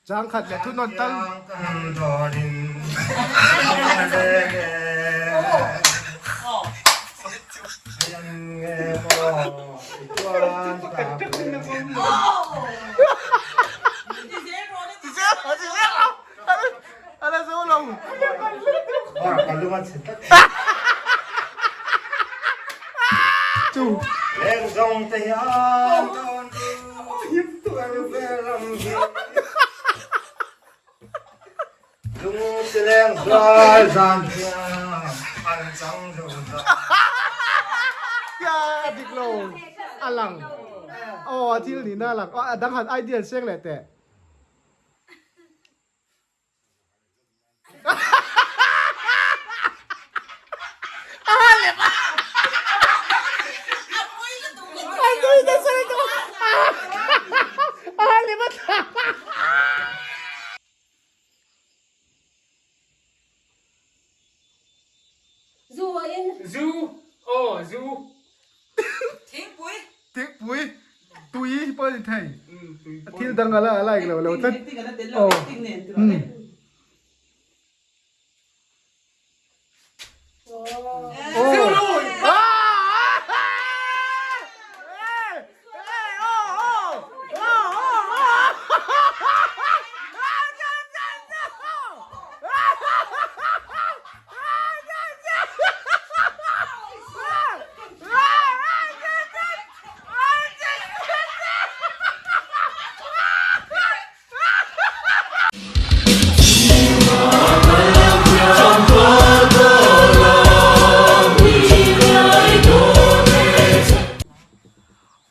Changkhat leh thunawn tal. A dik lo a lang aw a thil nihna a lang a dang han idea seng leh teh. Zu aw zu. Thingpui. Thingpui tui pawh a ni thei. Thil dang ala a like lo lo tlat. Aw.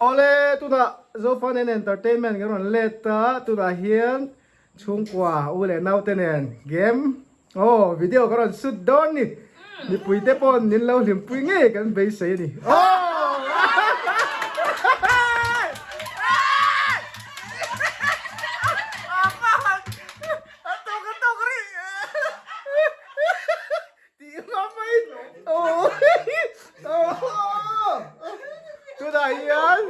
Awle tunah Zofa nen entertainment kan rawn let a tunah hian chhungkua u leh naute nen game aw video ka rawn shoot dawn ni mipui te pawh min lo hlimpui ngei kan beisei a ni aw. Tunah hian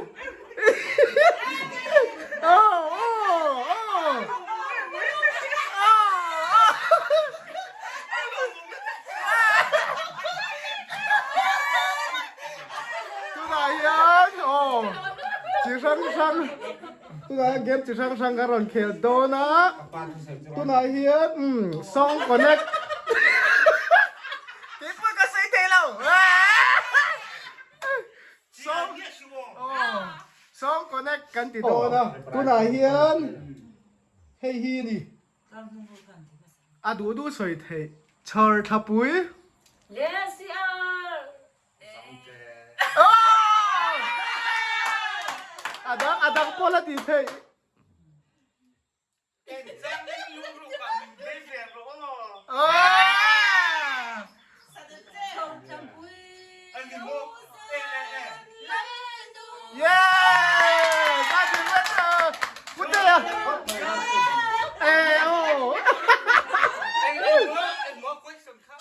Tunah hian aw chi hrang hrang tunah hian game chi hrang hrang ka rawn khel dawn a tunah hian umm song connect keipawh ka sawi thei lo song aw song connect kan ti dawn a tunah hian hei hi a ni a duh duh sawi theih chhar thlapui A dang a dang pawh la tih theih.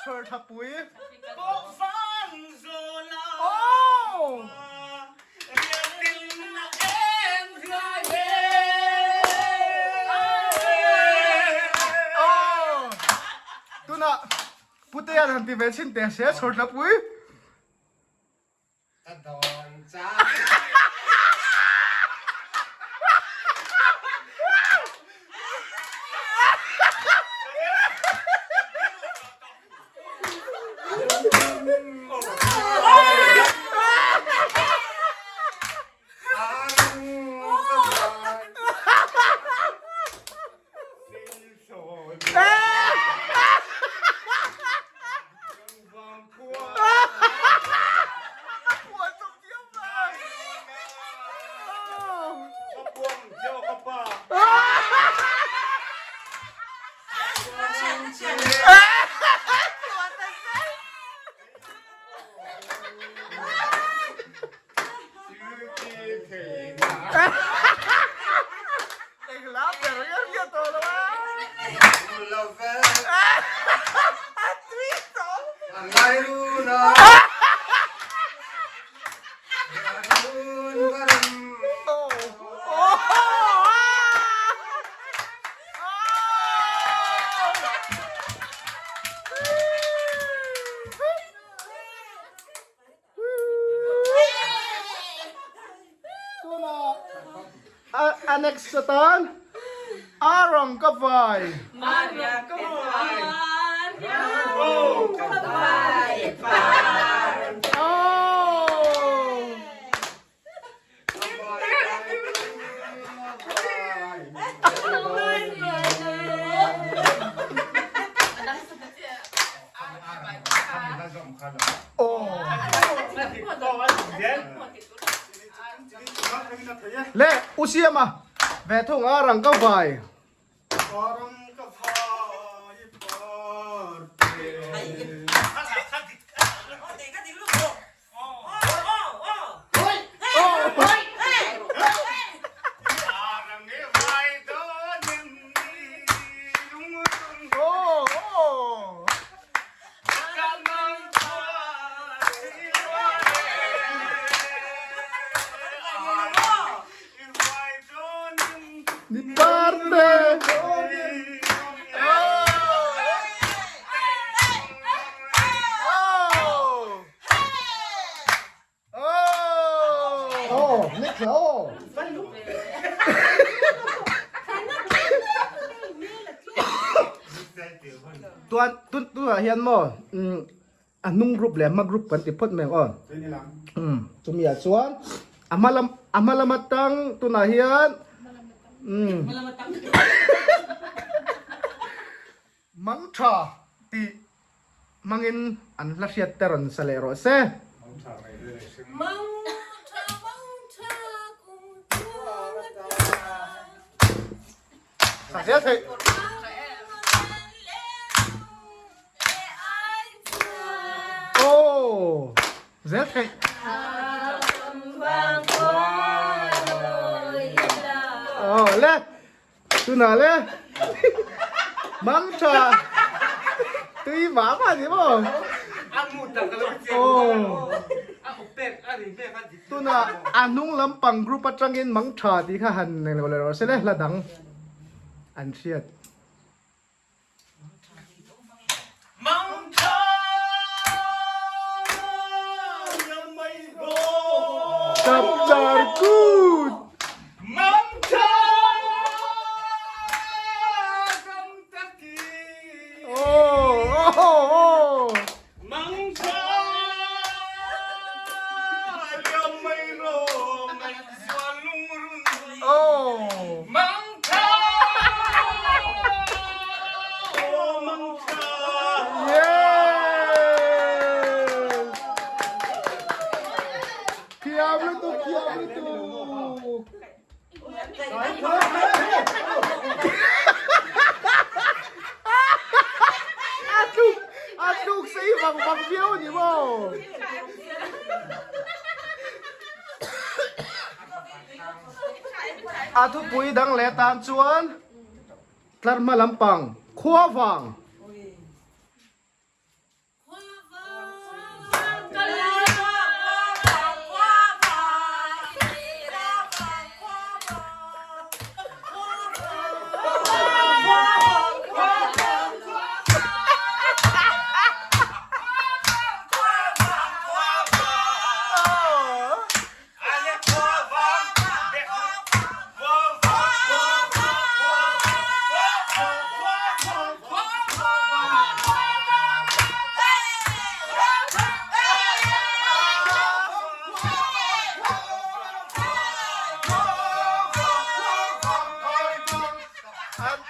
Chhawrthapui. Tunah Putea han ti ve chhin teh se Chhawrthapui. Ka dawn cha. Tuna annex atan Arang ka vai. Arang ka vai. Arang ka vai. Oh. Le u Siama ve thung a rang ka vai. Ni parte. Oh, next oh. Tuan tun tunah hian maw a hnung group leh a hma group kan ti phawt mai ang aw. Chumi ah chuan a hma lam a hma lam atang tunah hian Mang tha tih hmangin an hla hriat te rawn sa leh rawh se. Mang tha mang tha kum tluang a ta. Sa zel theih. Aw zel theih. Aw le. Tunah le mang tha tui mah mah ni maw? Tunah a hnung lampang group atangin mang tha tih kha han eng lo leh rawh se le hla dang an hriat. Chapchar Kut! Oh, oh, oh. Oh. Yes! Thiam lutuk, thiam lutuk. A tluk, a tluk sei vang vang viau ni maw? A thupui dang leh tan chuan tlar hma lampang khua vang.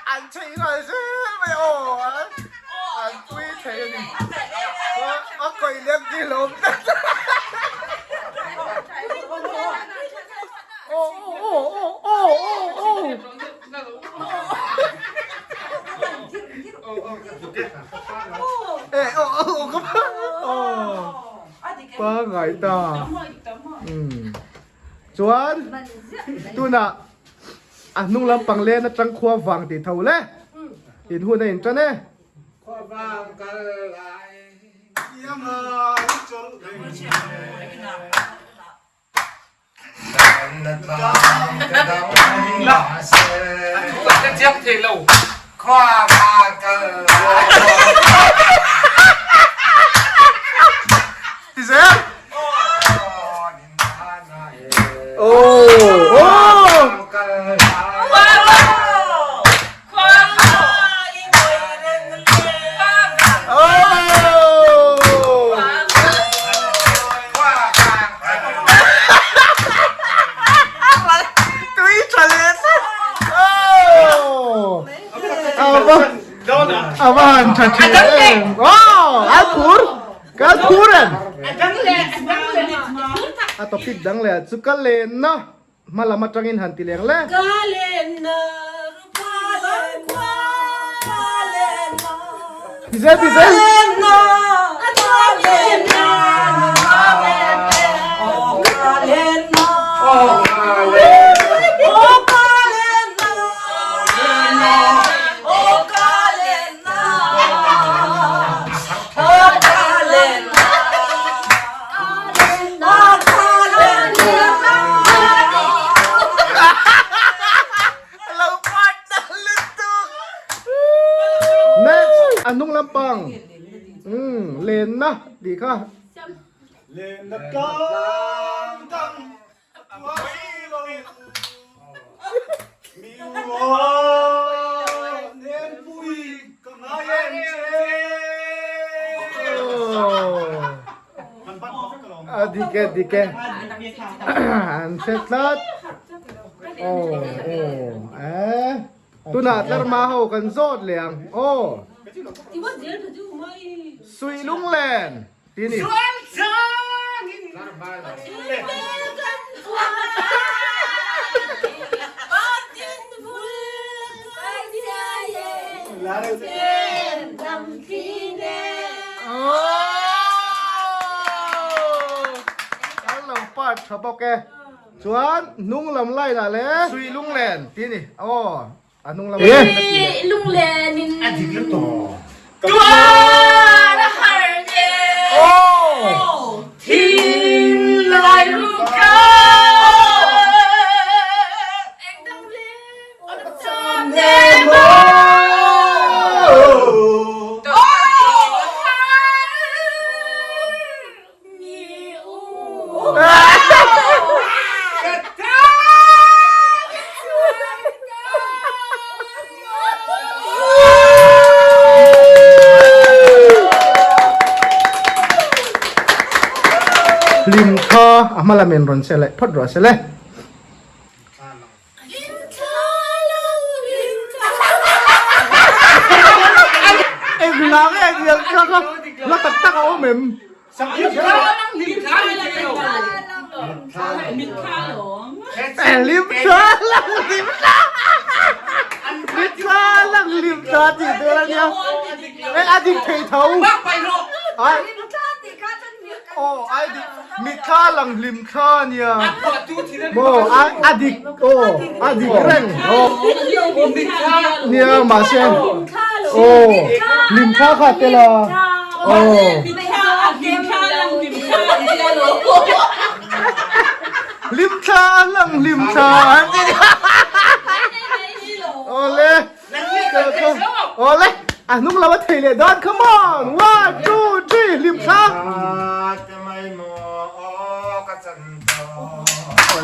An chei ngai zel mai aw an pui thei a ni a kawi lem ti hlawm tlat aw aw aw aw aw eh aw aw ka aw pangai ta chuan tunah A hnung lampang len atang khua vang tih tho le. In hun a in tan e. Khua vang kal lai ianga i chawlh reng Khua vang kal. kal Ti zel. Oh. Oh. Tui tha leh tlat. Oh. A va han tha thin em. Oh, a phur. Ka phur em. A topic dang leh chu ka lenna hma lam atangin han ti leng le. Ka lenna rupa khua ka lenna. Ti zel ti zel. Ka lenna ka lenna oh ka lenna oh ka lenna oh ka lenna oh ka lenna oh ka lenna oh ka lenna. Lo partner lutuk. Next, a hnung lampang. Umm, lenna tih kha. Lenna tlang dang tuai lo mi uar nen pui ka ngai em che. A dik e, dik e. An hre tlat. Aw, aw, eh. Tunah tlarma ho kan zawt leh ang. Aw. Suih lunglen ti ni. Kan lo part tha bawk e. Chuan hnung lam line ah le Sui lunglen ti ni. Aw a hnung lam line a ti leh. Lunglen in tuar a har nge. Aw. Thinlai ruka engdang le cham ne maw. Aw har mi u. Hlim kha a hma lamin rawn che leh phawt rawh se le. Engla nge tiang kha kha la tak tak a awm em? Lim thla lang lim thla lim thla lang lim thla tih tur a nia e a dik thei tho ai aw ai dik mitthla lang hlim thla a nia maw a dik aw a dik reng aw nia mahse aw hlim thla kha tel a aw hlim thla lang hlim thla an ti awle awle a hnung lo a thei leh dawn come on one two three hlim thla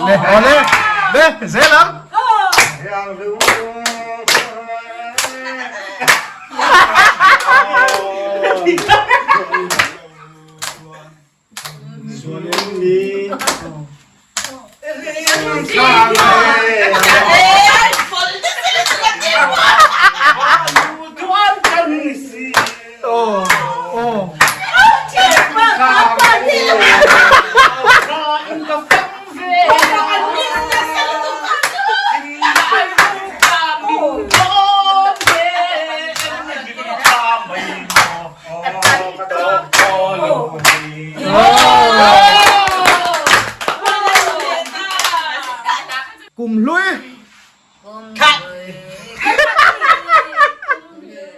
awle awle be zel ang Kum hlui.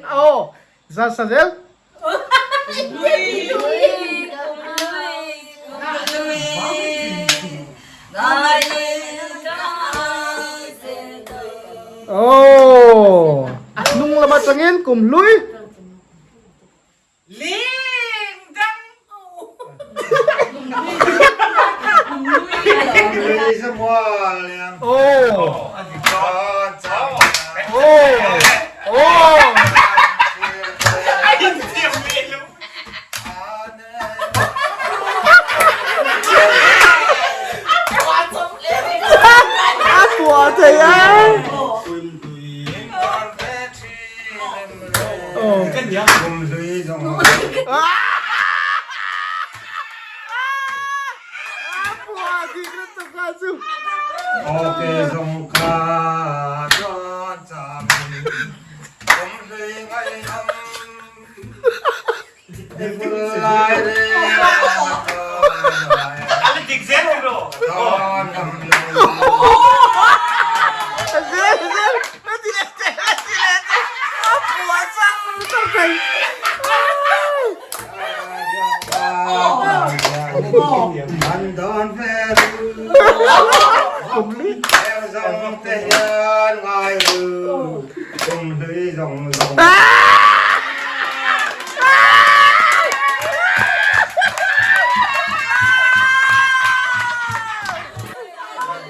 Aw, za sa zel. Aw, a hnung lamah. lam atangin kum hlui. Ling dang. Oh. Oh. Oh. A puah thei a. A puah dik lutuk a chu.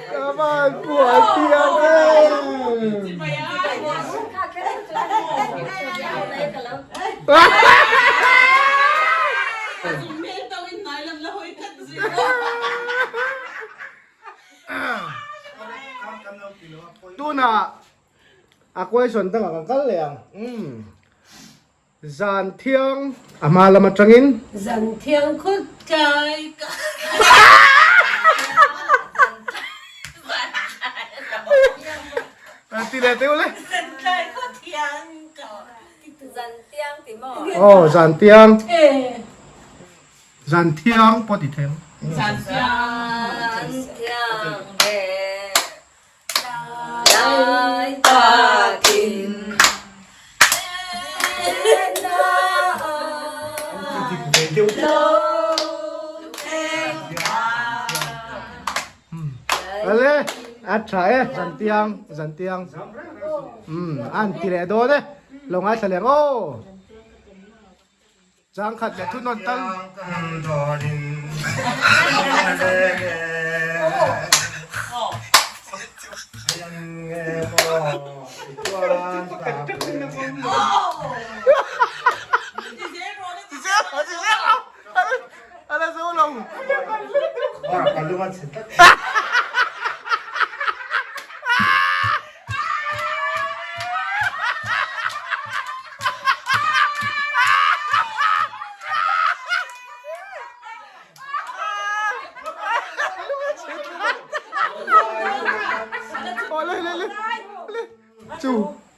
Ka van puah thiam em. Tunah a question dangah kan kal leh ang. Umm. Zan thiang a hma lam atangin. Zan thiang khut tlai ka. Ti leh teuh le. Zan tlai khut thiang ka. Zan tiang ti maw? Aw zan tiang. Zan thiang pawh ti thei ang. Zan thiang e. Tlai takin Ale a tha e zantiang zantiang um an ti leh dawn e lo ngaithla leh ang aw. Changkhat leh thunawn tal.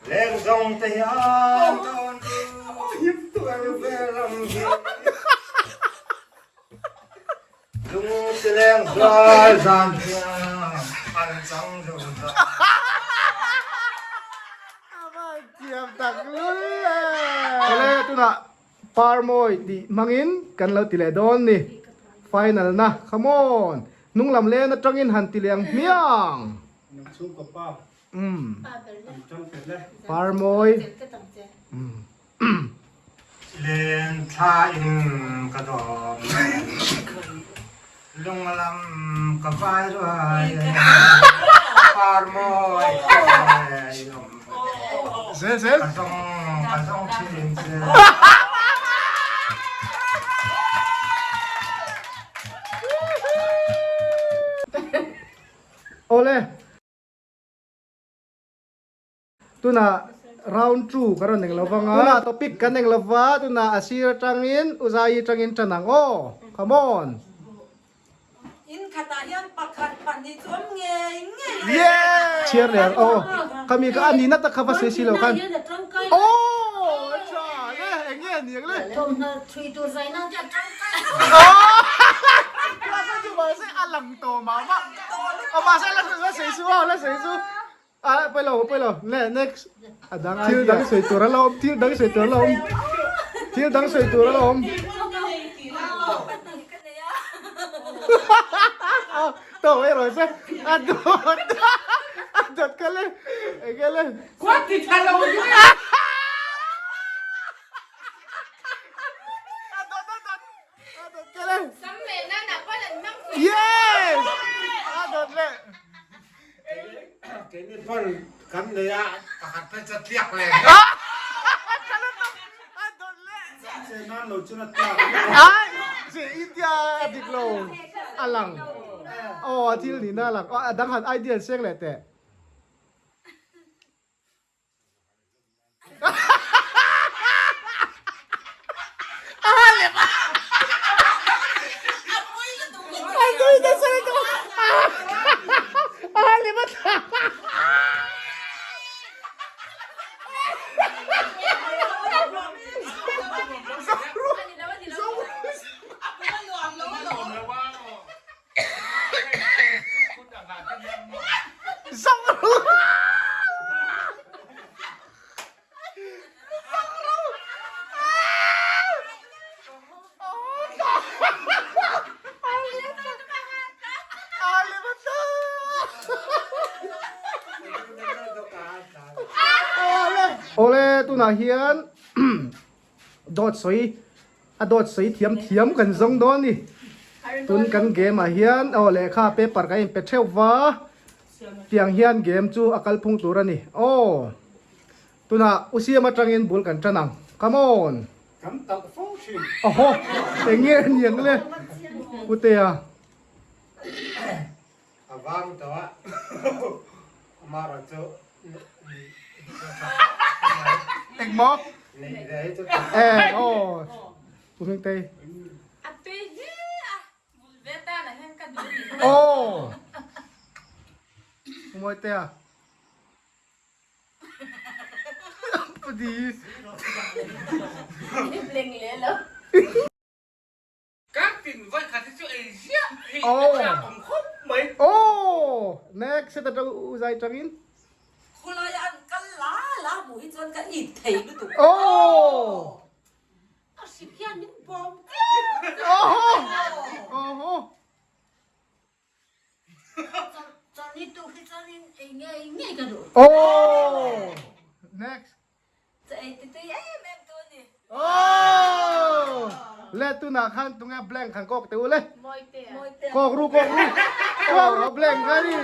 Leng zong te hian tawn Lung ti leng zual zan thiang an chang zo ta. Thiam tak lul e. Awle tunah Parmawi tih hmangin kan lo ti leh dawn ni. Final na, come on. Hnung lam len atangin han ti leh ang hmiang. Umm. Parmawi. Umm. Len thla in ka dawm Lunglam ka vai ruai e Par mawi e i awm Zel zel. Ka zawng ka zawng thin che. Awle. Tunah round two ka rawn eng lo vang a. Tunah topic kan eng lo va, tunah a sir atangin Uzaii atangin tan ang aw. Come on. In khatah hian pakhat pahnih chu awm ngei ngei a. Yeah! Chhiar leh ang aw. Khami kha a nihna tak kha va sawi si lo khan. Aw! Tha le, eng nge a ni ang le? Thawmhnaw chhui tur zai nang te a tangkai. Aw! Chu mahse a lang tawh mah mah. Aw mahse la sawi su aw, la sawi su. Ah, pawi lo, pawi lo. Ne, next. A dang thil dang sawi tur a la awm, thil dang sawi tur a la awm. Thil dang sawi tur a la awm. To erawh se a dawt a dawt kha le enge le. Khuat ti tha lo. pawn kan nei a, pakhat phei chu a tliak leh. Ai che India a dik lo a lang aw a thil nihna a lang a dang han idea seng leh teh. Awle tunah hian dawt sawi a dawt sawi thiam thiam kan zawng dawn a ni tun kan game ah hian aw lehkha paper kan inpe theuh va tiang hian game chu a kalphung tur a ni aw tunah u siam atangin bul kan tan ang come on Kan talh fo thin. Ahaw eng nge niang le Putea. A vang tawh a, amaherawh chu Engmaw? Neih ve hi chu Eh, aw. Pu Hmingtei. A tui hle a, bul ve tan ah hian ka duh ni. Aw. Pu Mawitea. Pu Di. Leng leh lo. Kan tin vawi khat hi chu ei ziah hi a chak awm khawp mai. Aw next set atang u zai tangin. Khawlai an kal la la hmuh hi chuan ka it thei lutuk. Aw. A hrik hian min bawm tlat. Aw. Chawlhni tuk hi chuanin ei ngei ngei ka duh. Aw. Next. Chaw ei ti tui em em tu a ni. Aww! Le tunah khan tunge blank han kawk teh u le. Kawk ru kawk ru. Kawk ru blank kha ni.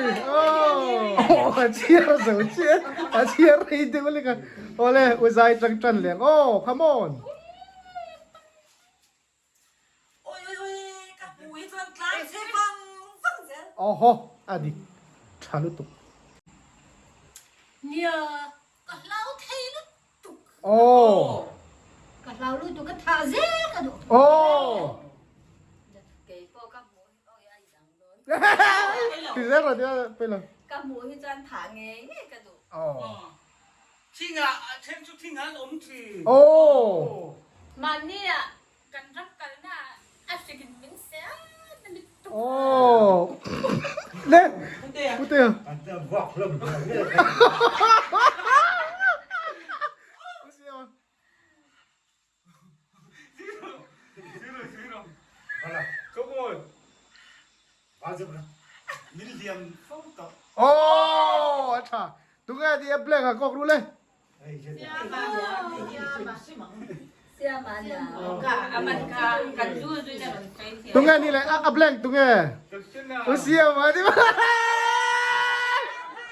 Aww! A chhiar zo chiah. A chhiar rei deuh a lek a. Awle u zai tang tan leh ang. Aw come on. Oi oi oi ka hmu hi chuan tlan che vang vang zel. Awhaw a dik tha lutuk. Nia ka hlau thei lutuk. Aw. Ka hlau lutuk ka thah zel ka duh. Aw. Kei pawh ka hmuh hi oi a inang dawn. Ti zel rawh ti a pawilo. Ka hmuh hi chuan thah ngei ngei ka duh. Aw. Thingah a then chu thing an awm thin. Aw. Mahni ah kan ram kalna ah a hrik in min se a ni tuk. Aw. Le. Putea. Vuak hlawm hlawm nge. Aw a tha tunge ti a blank a kawk ru le. Tunge ni le a blank tunge u siam a ti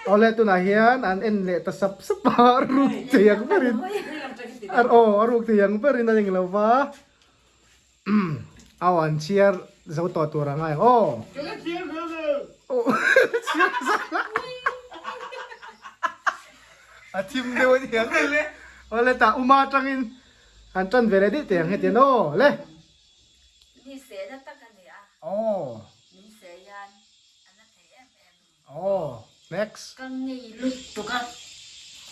Awle tunah hian an en leh ta sap sap a ruk thei ang berin aw a ruk thei ang berin a eng lo va aw an chhiar zo tawh tur a ngai ang aw chhiar zo a thim deuh a ni ang awle tah uma atangin an tan ve leh daih teh ang hetiang aw le Mi se na tak a ni a aw min se hian a na thei em em. Aw next. Ka ngei lutuk a,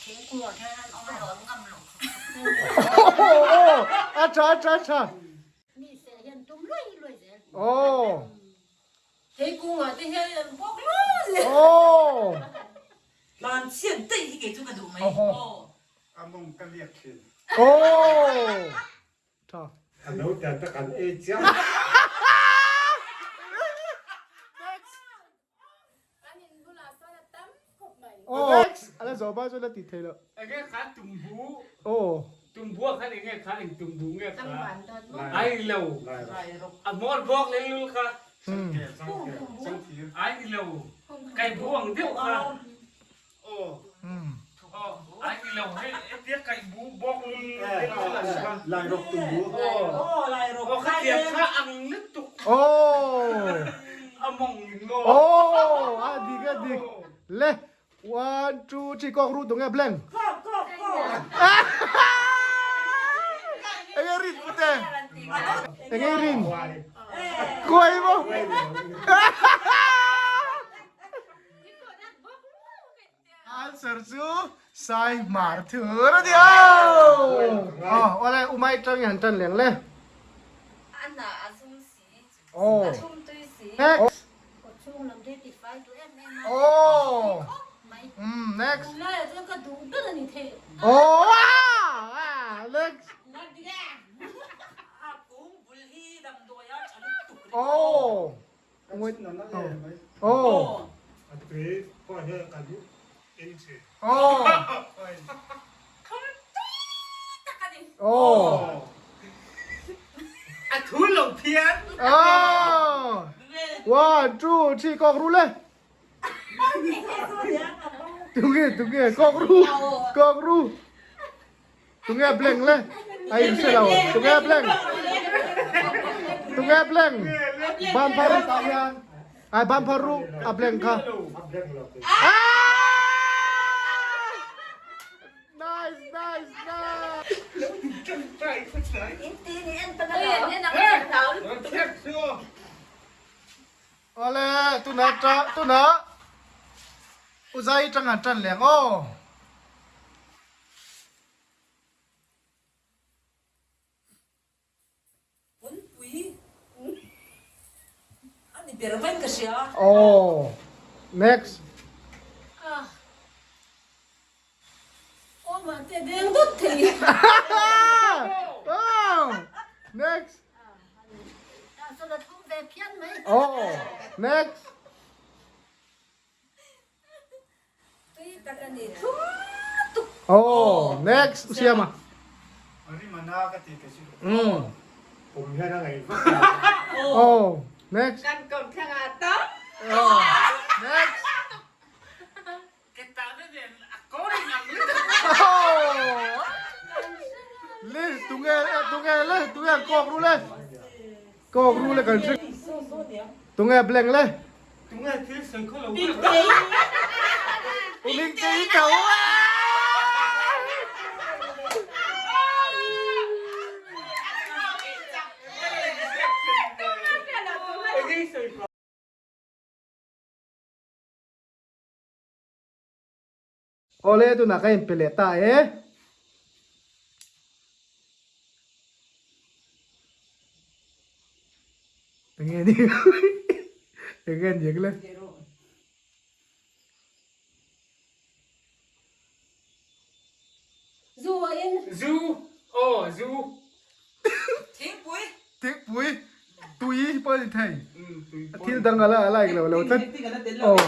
thingkungah hian an awm lo an ngam lo khawp khawp. Aw a tha a tha a tha. Mi se hian tum luai luai zel. Aw. Thingkungah te hian an bawk luai zel. Aw. Tlan chhiat daih hi kei chu ka duh mai. Aw. A mawng ka liak thin. Aw. Tha. A no te te kan ei chiang. Next. Ala zo ba chu la ti thei lo. Enge kha tumbu. Aw. Tumbu ah khan enge kha eng tumbu nge kha. Ai lo. A hmawr bawk leh lul kha. Ai ni lo. Kai bu ang deuh kha. Oh! A dik a dik. Le one two three kawk ru tunge blank. Enge rin pute? Enge rin? Kuai mo. Answer chu sai mar thur a ni aw. Awle umai tang i han tan leng le. Oh. Next. Oh. Mm, next. Oh. Ah, next. Oh. Oh. Oh. Oh. A thu lo phian. Oh. One, two, three, kok ru le. Tunge, tunge, kok ru, kok ru. Tunge blank le. Ai se lo. Tunge blank. Tunge blank. Ban pharu ta hian. Ai ban pharu a blank kha. Ah! Nice, nice, nice. Awle, tuna ta tuna uzai tang an tan leng aw. Pawnpui a ni ber mai ka hria. Aw next. Aw mahte deng dawt thei. Aw next. Aw next. Tui tak a ni thlum tuk. Oh, next siam a. Rimana ka ti ka si. Mm. Pum hian a ngaih vak. Oh, next. Kan kom thlang ah tam. Oh, next. Ke ta na nen a kor in ang lu. Oh. Le tunge tunge le tunge kok ru le. Kok ru le kan si. Tunge blank le. Tunge thil sawi khaw lo. Uling te hi ko. Awle tunah ka inpe leh ta e. Enge ni enge ni le. Zu a in. Zu aw zu. Thingpui. Thingpui tui pawh a ni thei. Thil dang ala a like lo lo tlat. Aw.